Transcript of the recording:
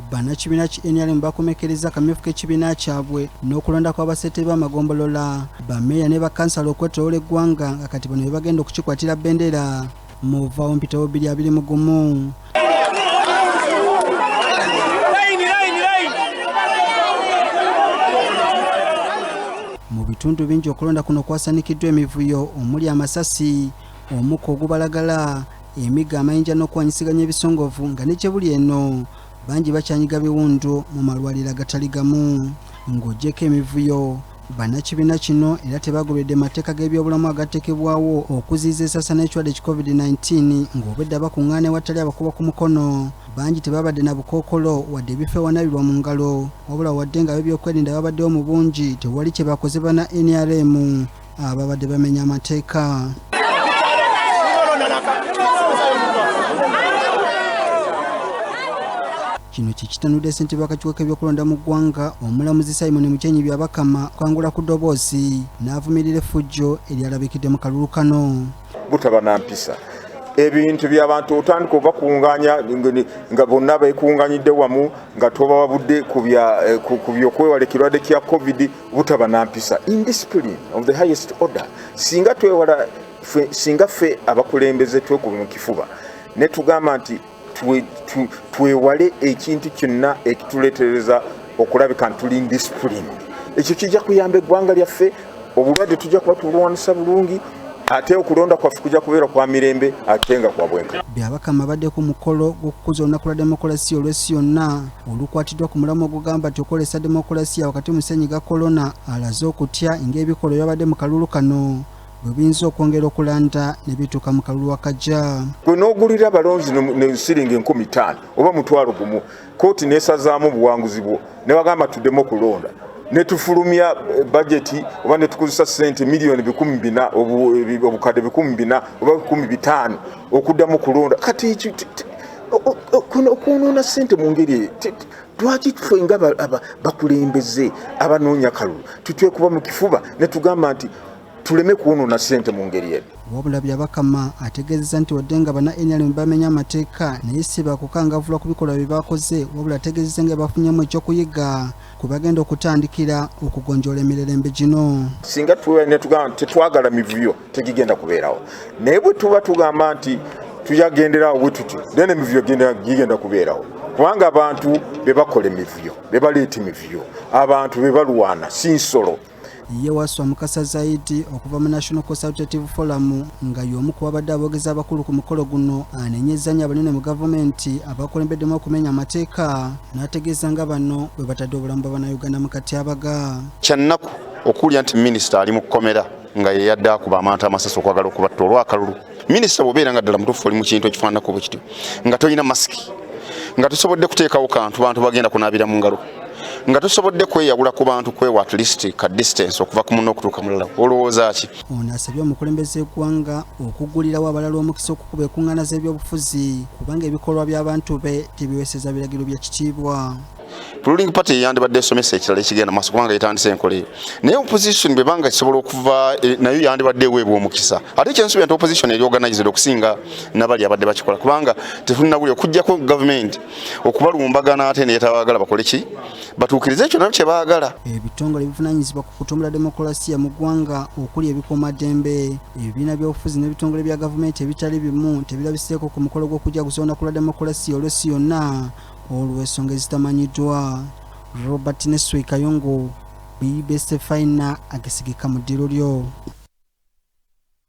Bannakibiina ki NRM bakomekkerezza akamyufu k'ekibiina kyabwe n'okulonda kw'abassentebe b'amagombolola, bammeeya ne bakansala okwetoloola eggwanga nga kati bano be bagenda okukikwatira bendera mu vaawo mpitawo 2021. Mu bitundu bingi okulonda kuno kwasanikiddwa emivuyo omuli amasasi, omukka ogubalagala, emiggo, amayinja n'okuwanyisiganya ebisongovu nga ne gye buli eno bangi bakyanyiga biwundu mu malwaliro agatali gamu. Ng'ogyeko emivuyo, bannakibiina kino era tebagoberedde mateeka g'ebyobulamu agateekebwawo okuziyiza ensaasaana y'ekirwadde ki COVID-19 ng'obwedda bakuŋŋaana ewatali abakuba ku mukono. Bangi tebabadde na bukookolo wadde ebifo ewanaabirwa mu ngalo, wabula wadde ng'ab'ebyokwerinda babaddewo mu bungi tewali kye bakoze banna NRM ababadde bamenya amateeka. Kino kye kitanudde ssentebe w'akakiiko k'ebyokulonda mu ggwanga omulamuzi Simon Mukyenyi Byabakama okukangula ku ddoboozi n'avumirira effujjo eryalabikidde mu kalulu kano. Butaba na mpisa, ebintu by'abantu otandika obakunganya nga bonna beekunganyidde wamu nga tobawabudde ku byokwewala ekirwadde kya COVID. Butaba na mpisa, indiscipline of the highest order. Singa twewala, singa ffe abakulembeze twekuba mu kifuba ne tugamba nti twewale ekintu kyonna ekituleetereza okulabika nti tuli indiscipline, ekyo kijja kuyamba eggwanga lyaffe. Obulwadde tujja kuba tulwanisa bulungi, ate okulonda kwaffe kujja kubeera kwa mirembe ate nga kwa bwenkanya. Byabakama abadde ku mukolo gw'okukuza olunaku lwa demokulasiya olw'ensi yonna olukwatiddwa ku mulamwa ogugamba nti okwolesa demokulasiya wakati mu ssennyiga kolona, alaze okutya ng'ebikolwa ebyabadde mu kalulu kano bwe biyinza okwongera okulanda ne bituuka mu kalulu akajja. Gwe n'ogulira abalonzi ne siringi 5000 oba 10,000, kooti n'esazaamu obuwanguzi bwo ne bagamba tuddemu okulonda, ne tufulumya bajeti oba ne tukozesa ssente miliyoni 400, obukadde 400 oba 500 okuddamu okulonda. Kati ekyo okwonoona ssente mu ngeri eyo, lwaki ffe nga bakulembeze abanoonya kalulu tutwekuba mu kifuba ne tugamba nti tuleme kwonoona ssente mu ngeri eno? Wabula Byabakama ategeezezza nti wadde nga banna NRM bamenya amateeka, naye si baakukangavvulwa ku bikolwa bye bakoze, wabula ategeezezza nga bafunyemu ekyokuyiga kwe bagenda okutandikira okugonjoola emirerembe gino. Singa netugamba nti tetwagala mivuyo, tegigenda kubeerawo, naye bwe tuba tugamba nti tuyagenderawo bwe tutyo, then emivuyo gigenda kubeerawo, kubanga abantu be bakola emivuyo, be baleeta emivuyo, abantu be balwana, si nsolo. Ye Waswa Mukasa Zaidi okuva mu National Consultative Forum nga y'omu ku babadde aboogezi abakulu ku mukolo guno, anenyezza nnyo abanene mu gavumenti abakulembeddemu okumenya amateeka, n'ategeeza nga bano bwe batadde obulamu bwa bannayuganda mu katyabaga. Kyannaku okuwulira nti minisita ali mu kkomera nga ye yadde akuba abantu amasasi okwagala okubatta olw'akalulu. Minisita, bw'obeera nga ddala mutuufu oli mu kintu ekifaananako bwe kityo, nga tolina masiki, nga tosobodde kuteekawo kantu bantu bagenda kunaabira mu ngalo, nga tosobodde kweyawula ku bantu, kwewa at least ka distance okuva ku munno okutuuka mulala, olowooza ki? Ono asabye omukulembeze w'eggwanga okuggulirawo abalala omukisa okukuba enkuŋŋaana z'ebyobufuzi kubanga ebikolwa by'abantu be tebiweeseza biragiro bya kitiibwa. Ruling party yandibadde esomesa ekirala ekigenda maaso kubanga yetandise enkola eyo, naye opposition bwebanga esobola okuva nayo yandibadde eweebwa omukisa. Ate kyensuubira nti opposition eri organized okusinga nabali abadde bakikola, kubanga tetunnawulira okuggyako gavumenti okubalumbagana ate neyetabagala bakole ki batuukirize ekyo nabo kye baagala. Ebitongole ebivunaanyizibwa ku kutumbula demokulasiya mu ggwanga okuli ebikuumaddembe, ebibiina by'obufuzi n'ebitongole bya gavumenti ebitali bimu tebirabiseeko ku mukolo gw'okujaguza olunaku lwa demokulasiya olw'ensi yonna olw'ensonga ezitamanyiddwa. Robert Neswey Kayongo, BBC Fina agesigika mu ddiiro lyo.